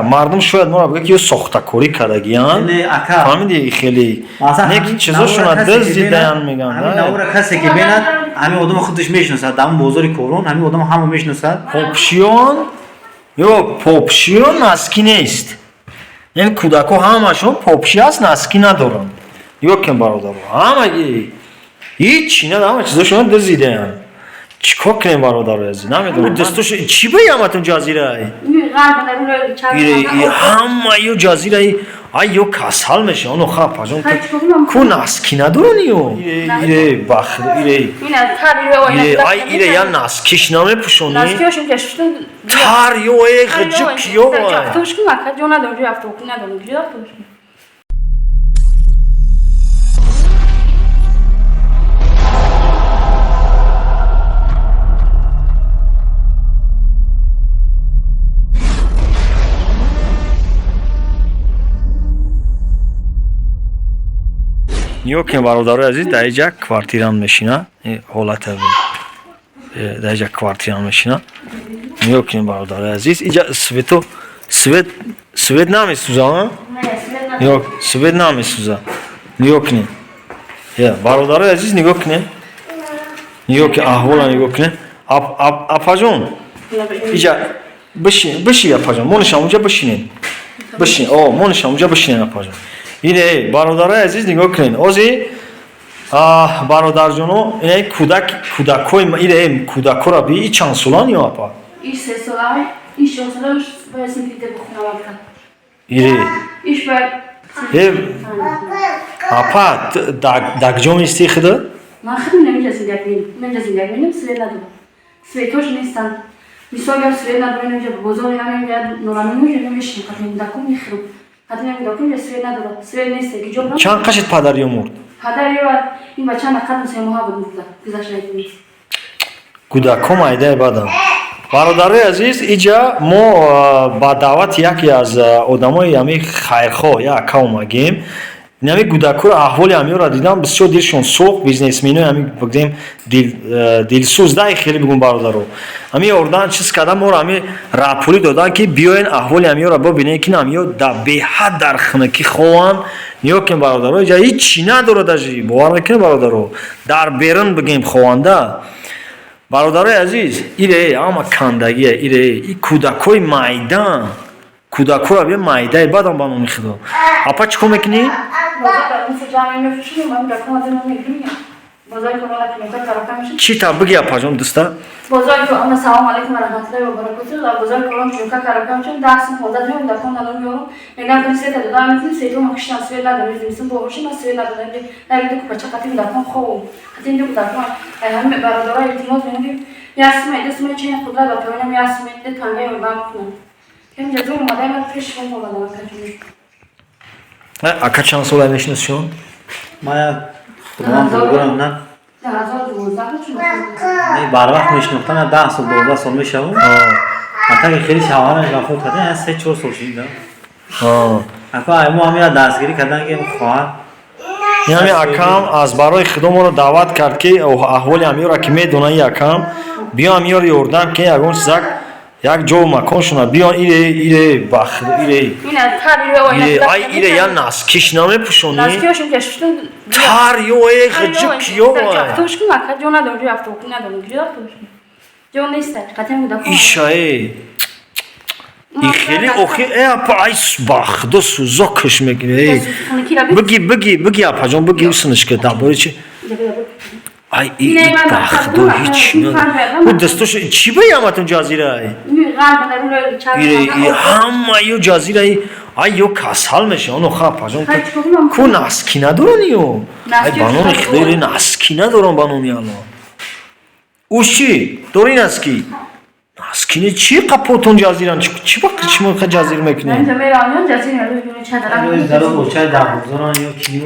Мардум шояд моро бигӯяд, ки ё сохтакорӣ кардагиян. Фаҳмиди, хеле не ки чизошона дуздидаян, мегӯянд. Навора касе ки бинад, ҳамин одама худаш мешиносад. Дар ҳамин бозори Корон ҳамин одама ҳама мешиносад. Попшиён ё попшиён носки нест. Яъне кӯдакҳо ҳамашон попши аст, носки надоранд. Нигоҳ кун, бародаро, ҳамаги ҳичи нада, ҳама чизошона дуздидаян. Чӣ кор кунем, бародарои азиз, намедонам. Дастошо чӣ ба яматон ҷазирай? Ҳама ё ҷазираи, ай, ё касал меша. Оно хапаҷон, ку носки надоран ё ире бахд ире ай ире я носкиш намепӯшонӣ, тар ё э ғиҷик ё. Нигоҳ кунед, бародарои азиз, дар иҷа квартиран мешина, ҳолата дар иҷа квартиран мешина. Нигоҳ кунед, бародарои азиз, иҷа свету свет, свет намесӯза. Нигоҳ, свет намесӯза. Нигоҳ кунед, бародарои азиз, нигоҳ кунед, нигоҳ кунед, аҳвола нигоҳ кунед. Апаҷон, иҷа бишин, биши, апаҷон, монишам унҷа бишинед, бишин, о, монишам унҷа бишинед, апаҷон. Ине, бародарои азиз, нигоҳ кунед, ози бародарҷоно, ине кӯдак, кӯдакҳои ине, кӯдакҳоро би, и чанд солан ё, апа? Ире э апа, дар куҷо меистӣ худа? Ман худам намиҷа зиндагӣ менам, зиндагӣ менам, свет надорам, светош нестанд. Мисол гап, свет надорам, инҷа бозор норамин мешинем, қатин кӯдаком мехӯрам. Чанд қашид падар ё мурд? Падар ё ин бача нақадам 3 моҳа буд мурда, гузашта. Кӯдакҳо майдаи бадам. Бародарои азиз, иҷа мо ба даъвати яке аз одамои ҳами хайрхоҳ, як ака, омагем. Ҳами кӯдакҳоро, аҳволи ҳамиёро дидам, бисёр дилшон сӯхт. Бизнесменои ҳами бигзем, дилсӯз дай, хеле бигум, бародаро, ҳами ордан чиз кардан, моро ҳами раҳпулӣ додан, ки биёен, аҳволи ҳамиёро бибинем, ки ҳамиё беҳад дар хунукӣ хованд. Нигоҳ кунед, бародаро, иҷа ҳичи надорад, даже бовар мекунед, бародаро, дар берун бигем хованда. Бародарои азиз, ире ҳама кандагия, ире и кӯдакҳои майдан, кӯдакҳоро бия, майдаи бадам, ба номи Худо. Апа, чӣ кор мекунӣ? Чӣ та биги, апаҷон, дӯста. Бозори Корон, салому алайкум ва раҳматуллоҳи ва баракотуҳ. Бозори Корон чунка каракам, чун 10 сум, 15 меом, дакон надорам, меорам. Мегам, ки света додам, метунем свето ма киштам, свет надорам, зимистон боши, ма свет надорам. Наги ду бача қатим дакон ховум. Қатим ду дакон. Ай ҳами бародаро илтимос мекунам, ки як сум, ду сум, чен қудрат ба поёнам, як сум, ду танга ёрдам кунам. Кем ҷазо омадаем, пеш шумо омадам, акаҷон. Ака, чанд сола мешиносӣ шумо? Ман худованд бузургорам, на. 2012. Не, барвақт мешинохтам, 10 сол, 12 сол мешавад. Ҳатто хеле шавҳараш вафот карда, 3-4 сол шуд. Ака, ай мо ҳам я дастгирӣ кардан, ки хоҳар. Ҳами акам аз барои Худо моро даъват кард, ки аҳволи ҳамиёра ки медонад, и акам биё, ҳамиёро ёрдам ки ягон чизак, як ҷову маконшона биён. Ире, ире, бахд ире ай ире я носкиш намепӯшонӣ, тар ё э ғиҷик ё. Ишае и хеле охи э апа, ай, бахдо, сӯзо киш мекунӣ. Биги, биги, биги, апаҷон, биги, усинишка дар бораи чи. Ай, и бахдо, ҳеч ӯ дастошо чӣ ба яматон ҷазирай? Ире ҳама ё ҷазираи, ай, ё касал меша. Оно хапаҷон, ку носки надоран ё. Ай, ба номи Худо, ире носки надорам, ба номи Алло. Уш чӣ дори носки? Носкини чӣ қапотон ҷазиран? Чӣ ба чимо ҷазир мекунед? Дар бозоран ё киё.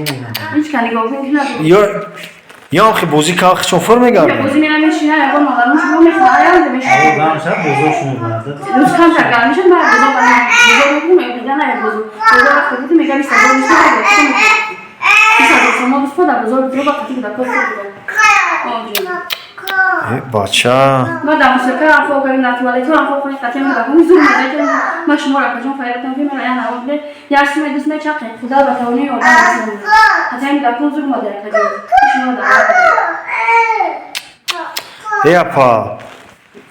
Ё ё хи бозӣ ка чон фур мегардад. Бозӣ мера мешина, ягон модарам шумо мехоҳад, мешина. Гарм шад, бозор шумо мебарад. Рӯз камтар гарм мешад, ман бозор бозор мекунам, мегӯям, на бозор. Бозор вақте буд, мегӯям, 20 000 нест, 20 000 сомо дӯст дар бозор дро ба қатӣ кӯдакҳо фур буданд. Бача. Ма дар мусиқаам хоб кардем, дар туалетҳоам хоб кардем, қатъиян кӯдакон зур мезадем. Ма шуморо акаҷон фарёдам, ки мара я навор биде, як суме ду суме чақе худо ба тавони ёрдам расонад. Қатъиян кӯдакон зур мода, акаҷон. Шуморо даъват кардем. Э, апа,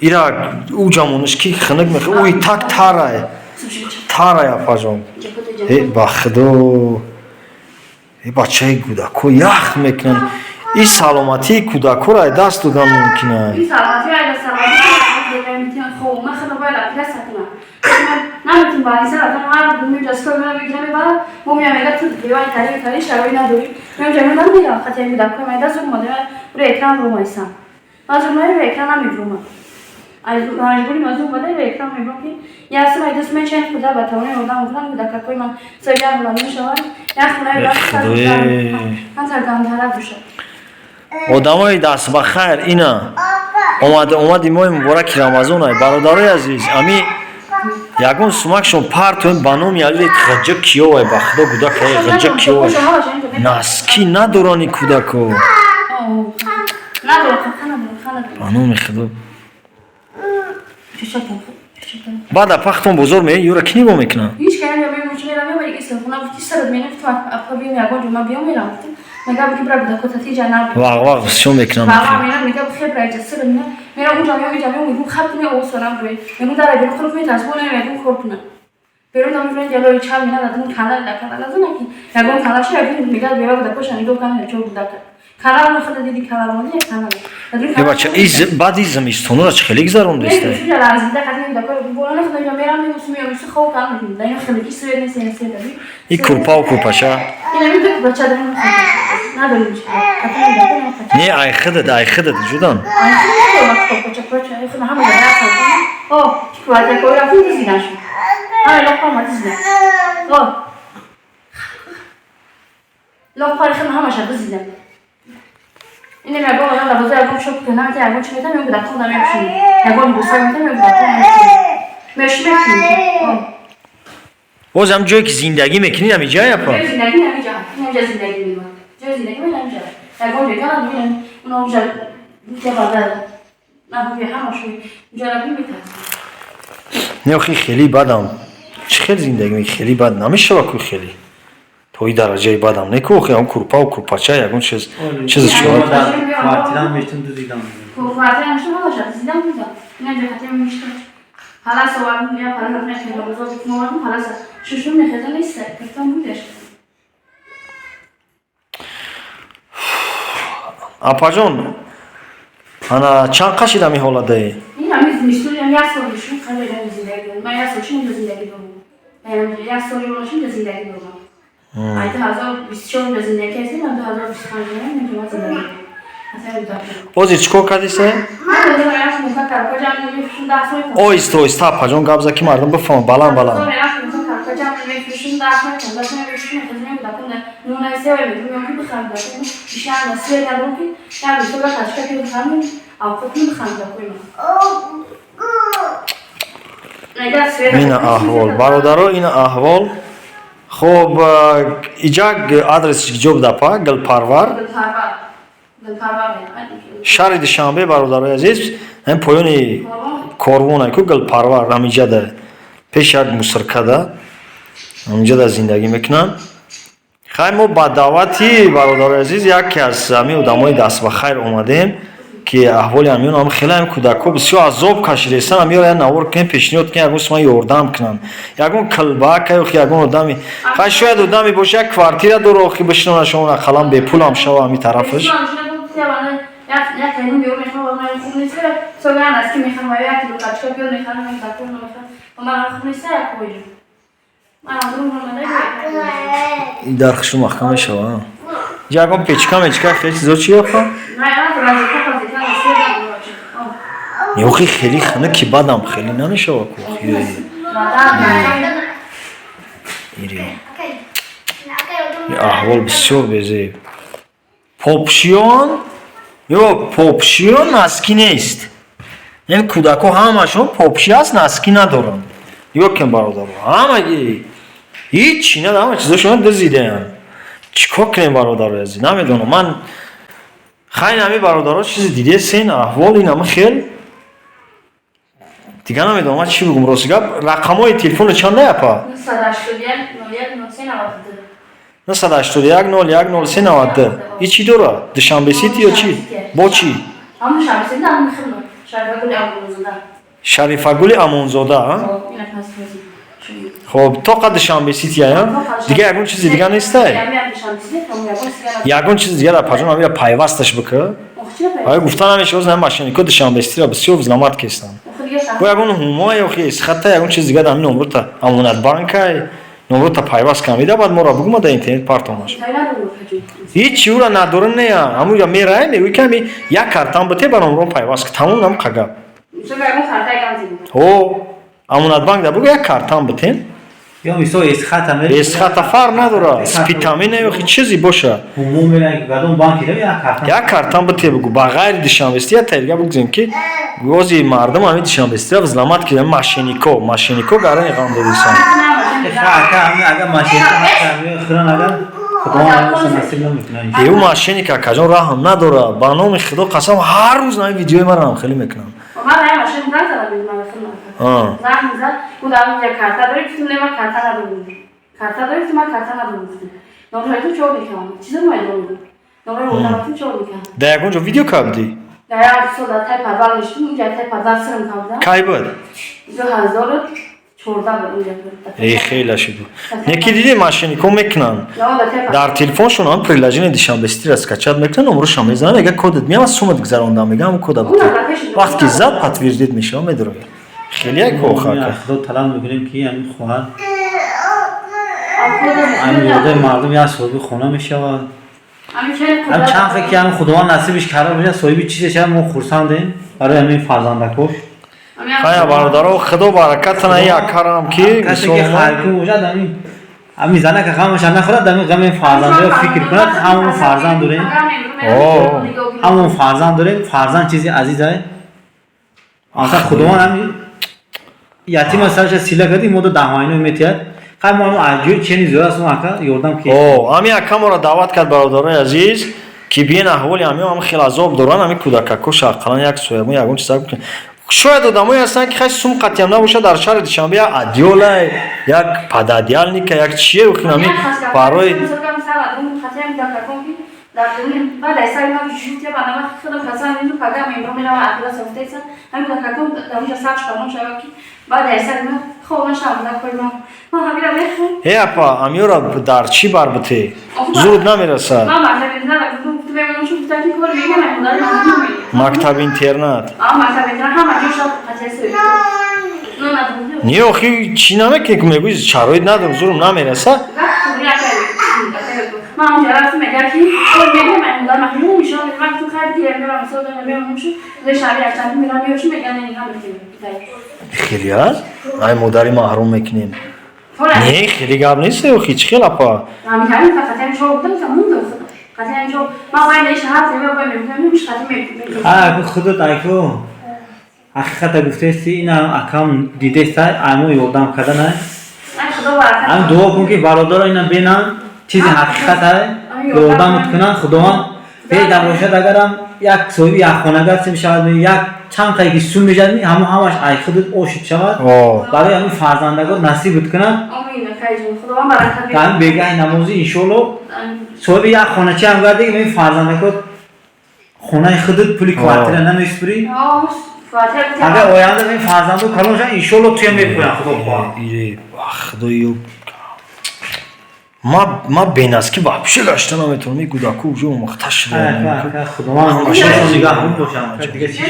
ира ӯ ҷамонаш ки хунук мехӯ, ӯи так тарай. Тарай, апаҷон. Э, ба худо. Э, бачаи кӯдако ях мекунанд. Ин саломатии кӯдакоро ай даст додан мумкин ай. Ин саломатӣ ай саломатӣ хоб ман худо бояд операция кунам. Наметун ба ниса рафтам, ҳар меҷа скоро мера мегира мебарад, мо меям, мега ту бевай тари тари шароит надорӣ. Меҷа мега мега хати кӯдакои майда зур мода рӯи экран румайсам. Ман зур мода рӯи экран намебурумам. Маҷбури ман зур мода рӯи экран мебурам, ки як сума ду сума чанд худа ба тавони одам мекунам, кӯдакакои ман соя як була мешаванд, як хонаи ҳантар гандара бошад. Одамои даст ба хайр, ина омада омади моҳи мубораки Рамазон ай, бародарои азиз, ами ягон сумакшон партоем ба номи Али ғаҷа киёвай, ба худо, гудакай ғаҷа киёвай, носки надорани кӯдако, ба номи худо. Баъд апахтон бозор меои, юра ки нигоҳ мекунад? Ҳеҷ кай намеоям, мерам, истохона гуфти сарат менем, ту апа биём, ягон ҷо ма биём, мерам, гуфтам. Мега ки бира кӯдакота тиҷа наб. Вақ вақ бисёр мекунам. Вақ мерам, мега хеб раҷа сир мерам, унҷа меом, инҷа меом, мегум хаб куне, овоз сорам рӯй. Мегум дара берун хунук метарс, бо мегум кор кунам. Берун дам мебинам ҷалои чал мена дадум канал да канал аз ки ягон канал ши ягон мега бева кӯдакоша нигоҳ кана чо кӯдака. Канал мехода диди канал моди як канал. Е, бача, из баъди зимистонро чӣ хеле гузарондеста? Шуҷа ларзида қадим кӯдако боло находа инҷа мерам, мегум меом, хоб канал мекунам. Да ин хеле ки свет нест, свет даби. И курпаву курпача? Ин ами ду курпача дорем, надорем чӣ. Не, ай худат, ай худат ҷудан. Ай худат курпача, ай худат ҳама ҷо. О, квартира рафтум, дизидан шуд. Ҳама лоқпа омад, дизидан. О. Лоқпари худам ҳамаша дизидан. Инем ягон одам дар бозор ягон шоп кунам, ягон чӣ метам, мегӯ дар хона мепӯшем. Ягон либоса метам, мегӯ дар хона мепӯшем. Мешум. Боз ҳам ҷое ки зиндагӣ мекунӣ, ҳами ҷай, апа? Ҷои зиндагӣ ҳамиҷа. Ҳамиҷа зиндагӣ мекунам. Ҷои зиндагӣ ман ҳамиҷа. Ягон ҷой кана мебинам, уно онҷа ҷабада наҳуи ҳамашо ҷо рабим метарсам. Не, охи хеле бадам. Чӣ хел зиндагӣ мекунӣ? Хеле бад намешава ку, хеле. То и дараҷаи бадам не ку, охи ҳам курпаву курпача ягон чиз чиз чӣ. Квартирам мештум, дузидам. Квартира мештум, ҳамаша дизидам будам. Ина ҷо хати мештум. Палас овардум, я палас мехезам, бозор овардум, палас шушум мехезам, нест, киртон будеш. Апаҷон, ана чанд қашид ҳами ҳолатдае? Ин ҳами зимистон як сол шум хеле зиндагӣ дорам. Ман як сол шум зиндагӣ дорам. Як сол шум зиндагӣ дорам. Ай 2024 зиндагӣ ҳастем, ман 2025 инҷо зиндагӣ дорам. Ҳозир чӣ кор кардисе? Оҳиста оҳиста, апаҷон, гап зад, ки мардум бифаҳмад, баланд баланд. Ина аҳвол, бародаро, ина аҳвол. Хоб, иҷа адрес ҷо буда, апа? Гулпарвар, шаҳри Душанбе, бародарои азиз, ҳамин поёни корвон ку, Гулпарвар, ҳамиҷада пеш як мусиркада, ҳамиҷада зиндагӣ мекунанд. Хай, мо ба даъвати, бародарои азиз, яке аз ҳамин одамои даст ба хайр омадем, ки аҳволи ҳамиён ҳам хеле, ҳам кӯдакҳо бисёр азоб кашидаистанд. Ҳамиёро як навор кунем, пешниҳод кунем, ягон сума ёрдам кунанд, ягон килбака ё ягон одами хай, шояд одаме боша, як квартира дора, охи бишинонашон, ақаллан бепулам шава ҳами тарафаш. Як калим биёр мехоҳам, ва ман хуб нест, соган аст ки мехоҳам, як кило качка биёр мехоҳам, мехоҳам, мехоҳам, ва ман хуб нест, як коҷу. Ман аз он омада. И дар хушу маҳкам мешава. Ягон печка мечка хеле чизо чи, апа? Не, охи хеле хунуки бадам хеле намешава ку. Ири. Аҳвол бисёр безеб. Попшиён ё попшиён носки нест. Яъне кӯдакҳо ҳамашон попши аст, носки надоранд. Нигоҳ кун, бародаро, ҳамаги ҳичи нада, ҳама чизошон дизидаянд. Чӣ кор кунем, бародарои азиз, намедонам ман. Хайн, ҳами бародаро, чизи дидесен, аҳвол ин ҳама хел. Дига намедонам ман чӣ бигум, рости гап. Рақамҳои телефоно чанда, апа? 981 01 03 92. 981 01 03 92. И чӣ дора, Душанбе Сити ё чӣ бо чӣ? Ҳамон Душанбе Сити, ҳамон хело. Шарифагули Амонзода. Шарифагули Амонзода, а? Ина пас. Хоб, тоқа Душанбе Сити ая, дига ягон чизи дига нестай? Ягон чизи дига дар паҷон амира пайвасташ бикӣ. Ай, гуфта намешавад, ҳами мошеннико Душанбе Ситиро бисёр взломать кестанд. Бо ягон ҳумо ё хи хатта ягон чиз дига дар ҳамин номрута, Амонатбанкай номрута пайваст кам ида, баъд моро бугума, дар интернет партомаш. Ҳеҷ чи ура надорам, нея, ҳамуя мерай, мегӯй, ки ҳами як картам бите, ба номрон пайваст ки, тамом, нам қагап. О, Амонатбанк да бугу, як картам битен. Ё мисол Эсхата ме. Эсхата фарқ надора, Спитамена ё хи чизе боша. Ҳумо мерай, гадон банки да як картам. Як картам бите, бугу, ба ғайри Душанбе Сити я тарига бугзем, ки гози мардум ҳами Душанбе Ситира взломать ки, мошеннико гарани ғам додисан. Ака, ҳами агар мошенник ҳами хӯран, агар Худованд ҳамаша насиб намекунад. Ю мошенник, акаҷон, раҳм надора, ба номи Худо қасам, ҳар рӯз ҳами видеои маро ҳам хеле мекунам. Ман ҳам машин занг задам, ман хело. Занг зад, гуфтам, я карта дорӣ? Гуфтам, не, ман карта надорам. Карта дорӣ? Гуфтам, ман карта надорам. Гуфтам. Номраи ту чор мекунам. Чизо майдон. Номраи одам чор мекунам. Дар ягон ҷо видео кардӣ? Дар як сол дар тай подвал нишастум, унҷа тай подвал сирм кардам. Кай буд? 2014 буд унҷа. Эй, хеле шуд. Не, ки диди, мошеннико мекунанд. Дар телефоншон ҳам приложение Душанбе Ситира скачать мекунанд, номрошам мезананд, мега, кодет меяма, сумат гузарондам, мега, ҳамн кода бите. Вақте ки зад, подтвердить мешава, медарояд. Хеле як охака. Худо талаб мекунем, ки ҳамин хоҳар, ҳамин ёрдаи мардум як соҳиби хона мешавад. Ҳам чанд хе ки ҳамин Худованд насибиш карда бошад, соҳиби чизе шавад, мо хурсандем барои ҳамин фарзандакош. Хая, бародаро, Худо баракатана якарам, ки касе ки хайркун бошад, ҳамин занака ғамаша нахӯрад, ҳамин ғами фарзандоро фикр кунад. Ҳамон фарзанд дорем, ҳамон фарзанд дорем. Фарзанд чизи азизае. Асла Худованд ҳамин ятима сараша сила карди, мо до даҳмайно метиҳад. Хай, мо аҷоиб чени зиёд аст, ака, ёрдам ки. О, ҳамин ака моро даъват кард, бародарои азиз, ки биен, аҳволи ҳамин ҳам хеле азоб доранд, ҳамин кӯдакако шақалан як соябон, ягон чиза бикунанд. Шояд одамое ҳастанд, ки хай, сум қатъиям набошад, дар шаҳри Душанбе як одеяла, як пододеяльника, як чие ҳамин барои Баъд аз сари ман жутя ба нама худам касан ину пага мемро мерава ақида сохтеса, ҳамин кӯдакакон дар онҷа сабш барон шава, ки баъд аз сари ман хоб нашавам. Кӯдакҳои ман ҳамира мехӯм. Э, апа, амиёра дар чӣ бар бите, зуд намерасад. Ман мактаб интернат гуфтам, мемонам, шуд, гуфтам, ки кор мегам. Мактаб интернат. Мактаб интернат ҳама ҷо шав қатъия. Не, охи чӣ намекунӣ, ки мегӯи, шароит надорам, зурум намерасад? Ман онҷа рафтам, мегӯяд, ки кор мегӯям, модар маҳрум мешавам. Ман гуфтам, хайр, дигар мерам, мисол мемонам, шу шаби якшанбе мерам, меёшум, мегӯян, не, намекунем. Хеле аст, ай модари маҳрум мекунем, не, хеле гап нест, охи чӣ хел, апа? Ҳамин фақат чор будам, мондам, қатъиян чор ман вай наиш ҳафт мева мекунам, қатъи. Худот, айку, ҳақиқата гуфтаисти, ина акам дидеста, аймо ёрдам карданай. Ҳам дуо кун, ки бародаро ина бинанд, чизи ҳақиқатай, ёрдам кунанд. Худованд бедам бошад, агарам як соҳиби як хонагар мешавад, як чанд қай ки сум мешавад, ҳамо ҳамаш ай худат ошид шавад, барои ҳамин фарзандагон насибат кунад. Ҳамин бегаҳи намозӣ, иншоалло, соҳиби як хоначи ҳам гарди, ҳамин фарзандагон хонаи худат, пули квартира намесупурӣ. Агар оянда ин фарзанду калон шаванд, иншоалло, туям мепӯянд, Худо хоҳад. Худоё, ма бенаски вообще гашта наметавонам, ин кӯдаку уже омӯхта шуда. Худованд нигаҳбон бошанд, дига чӣ.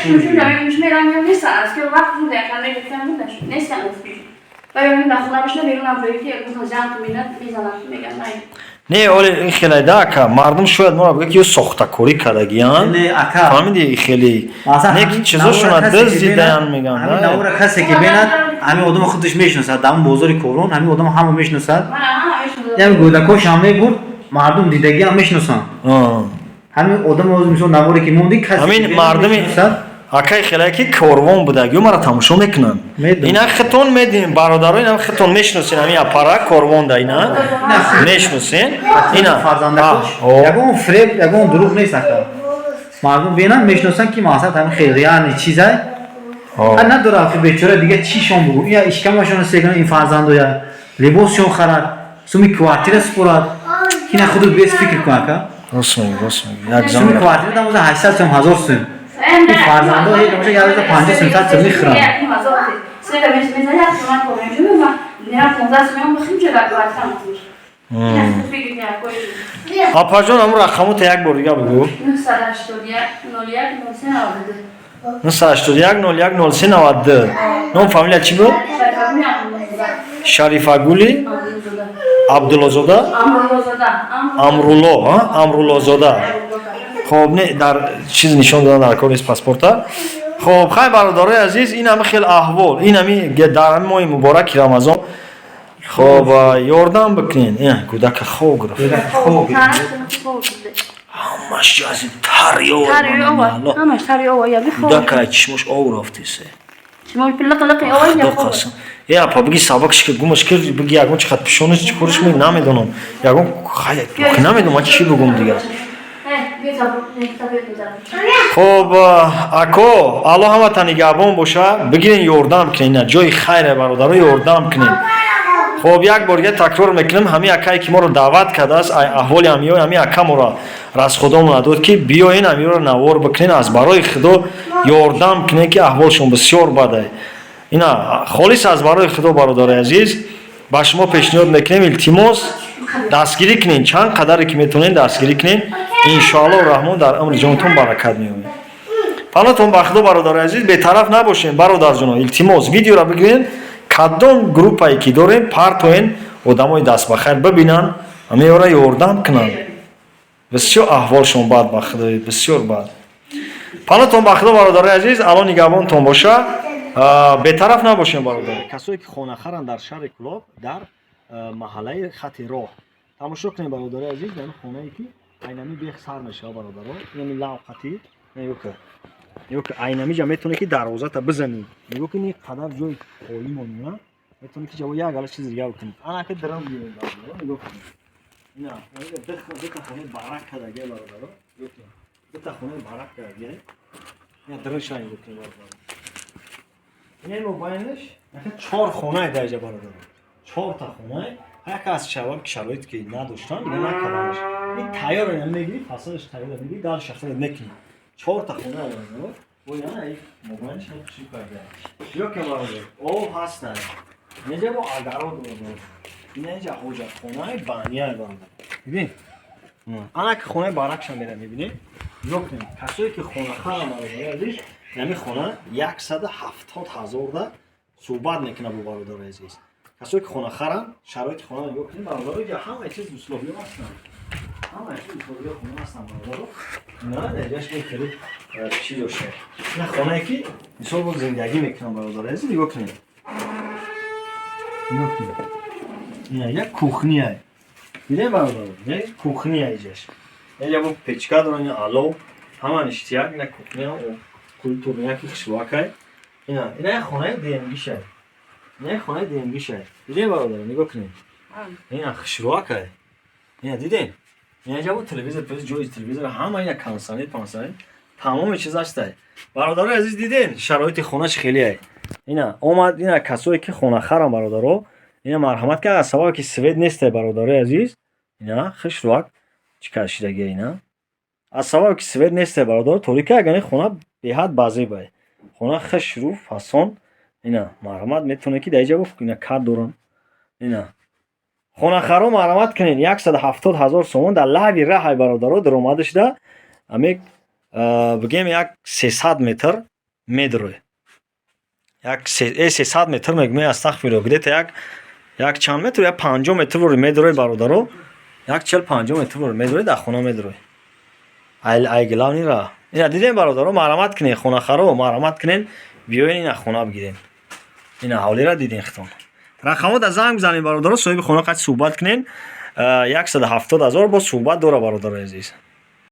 Не, оле ин хеле да, ака, мардум шояд моро бигӯяд, ки ё сохтакорӣ кардагиян, фаҳмиди, хеле не, ки чизошона дуздидаян, мегӯянд. Навора касе ки бинад, ҳамин одама худаш мешиносад. Дар бозори Корон ҳамин одама ҳама мешиносад. Ям гӯдакошам мебурд, мардум дидагиам мешиносанд ҳамин одам. Мисол, наворе ки монди, касе ҳамин мардуми, акай, хеле ки корвон будагиё мара тамошо мекунанд. Ина хитон мединем, бародаро, ина хитон мешиносен, ҳамин апара корвонда ина мешиносен. Ина фарзандакош, ягон фиреб, ягон дурӯғ нест, ака. Мардум бинанд, мешиносанд, ки мақсад ҳамин хел реальный чизай. Ҳо. Надора, охи, бечора, дига чишон бугу? Я ишкамашона сегана, ин фарзандоя либосшон харад, суми квартира супорад, кина худу бес фикр кун, ака. Рост мегӣ, рост мегӣ, як Суми зан. квартира дамоза 800 сум, 1000 сум. Ин фарзандо ҳеҷ боша, як рӯза 50 сум, 100 сум мехӯранд. Света мезанад, як сомон кор мекунам, ман мерам 15 сомон бихим, ча дар квартира мекунам. Апаҷон, ҳамун рақамота як бор дига бигӯ. 981 01 03 92. 981 01 03 92. Ном, фамилия чӣ буд? Шарифагули Абдуллозода. Амруллозода. Амрулло, Амруллозода. Хоб, не, дар чиз нишон додан дар кор нест паспорта. Хоб, хай, бародарои азиз, ин ҳами хел аҳвол, ин ҳами дар ҳами моҳи мубораки Рамазон. Хоб, ёрдам бикунен. Ин кӯдака хоб гирифт. Хоб. Ҳамаш ҷази тарё. Ҳамаш тари ова, я бихоб. Кӯдака чишмош ов рафтисе. Шумо лиқ лиқи ова, я Худо хоб. қасам. Э, апа, биги, сабакш ки гумаш кир, биги, ягон чи хат пишониш чӣ хӯриш ми, намедонам. Ягон хай намедонам, ман чӣ бигум дигар. Хоб, ако, Алло ҳамата нигаҳбон боша, бигирен, ёрдам кунен, ина ҷои хайре, бародаро, ёрдам кунен. Хоб, як бор дига такрор мекунем, ҳамин акае ки моро даъват кардааст, ай аҳволи ҳамиё, ҳамин ака моро расходомона дод, ки биёен, ҳамиёро навор бикунен, аз барои Худо ёрдам кунен, ки аҳволшон бисёр бад. Ина холис аз барои Худо, бародари азиз, ба шумо пешниҳод мекунем, илтимос, дастгирӣ кунен, чанд қадаре ки метавонед, дастгирӣ кунен. Иншоаллоҳу Раҳмон дар умри ҷонтон баракат меёбед. Паноҳтон ба Худо, бародари азиз, бетараф набошем, бародарҷоно, илтимос, видеоро бигирен, кадом группае ки дорем, партоен, одамои дастбахайр бибинанд, ҳамеёра ёрдам кунанд. Бисёр аҳволшон бад, ба Худои, бисёр бад. Паноҳтон ба Худо, бародари азиз, Алло нигаҳбонтон боша. Бетараф набошем, бародар. Касое ки хонахаранд дар шаҳри Кӯлоб, дар маҳаллаи хати роҳ, тамошо кунем, бародари азиз, дар хонае ки айнами бех сар мешава, бародаро, инами лавқати, нигоҳ, айнамиҷа метавонӣ ки дарвозата бизанӣ. Нигоҳ кунӣ, қадар ҷои холӣ монӣ, метавонӣ ки ҷаво як гала чиз дига бикунӣ. Анаки драм биёем, бародаро, нигоҳ кунед, ина дута хонаи барак кардагия, бародаро, нигоҳ кунед, дута хонаи барак кардагия. Ина драшра нигоҳ кунед, бародаро, ина мобайнаш чор хонае даҷа, бародаро, чорта хонае. Яке аз шабаб ки шароите ки надоштан, дига накарданаш. Ин тайёр ина мегирӣ, фасадаш тайёр мегирӣ, далша худат мекунӣ. Чорта хона, бародаро, бо ина мобайнаш хуши карда. Ё ки, бародар, об ҳаста инҷа, бо огород, бародар, ина инҷа ҳоҷатхонаи баняй, бародар, бибин, ана ки хонаи баракша мера, мебинӣ, нигоҳ кунед. Касое ки хонахарам, бародари азиз, ҳамин хона 170 000 да суҳбат мекунад бо бародари азиз. Касое ки хонахаранд, шароити хона нигоҳ кунед, бародаро, инҷа ҳамаи чиз, условия ҳастанд, ҳамаи чиз, условия хона ҳастанд, бародаро. На даҷаш мехеле чӣ дошта, ина хонае ки мисол бо зиндагӣ мекунанд, бародари азиз, нигоҳ кунед, нигоҳ кунед, ина як кухня дидем, бародаро, як кухня иҷаш, инҷа бо печка доран, ина алов, ҳама ништияк, ина кухня культурняки хушвакай. Ина як хонаи ДМГишай, ина як хонаи ДМГишай, дидем, бародаро, нигоҳ кунед, ина хушрӯакай, ина дидем, ина бо телевизор, ҷои телевизор ҳама, ина кондиционер, пансионер, тамоми чиз ҳастай. Бародарои азиз, дидем, шароити хонаш хелеай. Ина омад, ина касое ки хонахарам, бародаро, ина марҳамат ки аз сабабе ки свет нестай, бародарои азиз, ина хушрӯак чӣ кашидагия, ина аз сабабе ки свет нестай, бародаро, торика, агар хона беҳад базебай, хона хушрӯ фасон. Ина марҳамат, метавонед ки дар иҷа ина кат дорам. Ина хонахаро марҳамат кунед, 170 000 сомон, дар лави раҳай, бародаро, даромада шуда, ами бигем, як 300 метр медрои, як 300 метр мегӯем, астағфирулло, где-то як чанд метр, як 50 метр вори медрои, бародаро, як 40-50 метр вори медрои, дар хона медрои, ай главный ра. Ина дидем, бародаро, марҳамат кунед, хонахаро, марҳамат кунед, биёен, ина хона бигирем. Ина ҳавлира дидем хитон, рақамода занг бизанед, бародаро, соҳиби хона қати суҳбат кунед, 170 000 бо суҳбат дора, бародарои азиз.